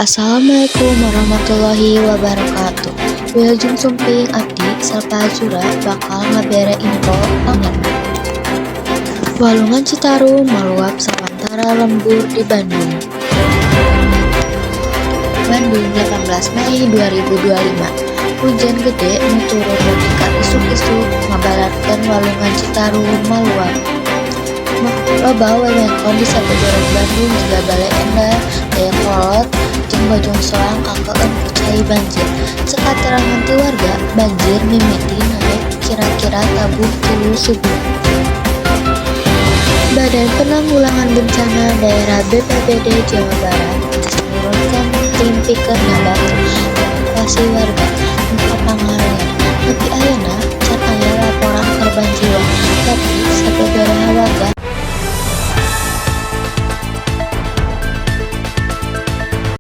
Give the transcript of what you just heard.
Assalamualaikum warahmatullahi wabarakatuh. Wilujeng sumping, abdi Salpa Azura bakal ngabere info pangarna. Walungan Citarum maluap sawantara lembur di Bandung. Bandung, 18 Mei 2025. Hujan gede nu turun nepi ka isuk-isuk ngabalarkeun Walungan Citarum maluap. Loba wewengkon di sabujuran Bandung jiga Baleendah, Dayeuhkolot, jeung Bojongsoang kakeun ku cai banjir. Cek katerangan ti warga, banjir mimiti naek kira-kira tabuh 3 subuh. Badan Penanggulangan Bencana Daerah (BPBD) Jawa Barat geus nurunkeun tim pikeun ngabantu evakuasi warga.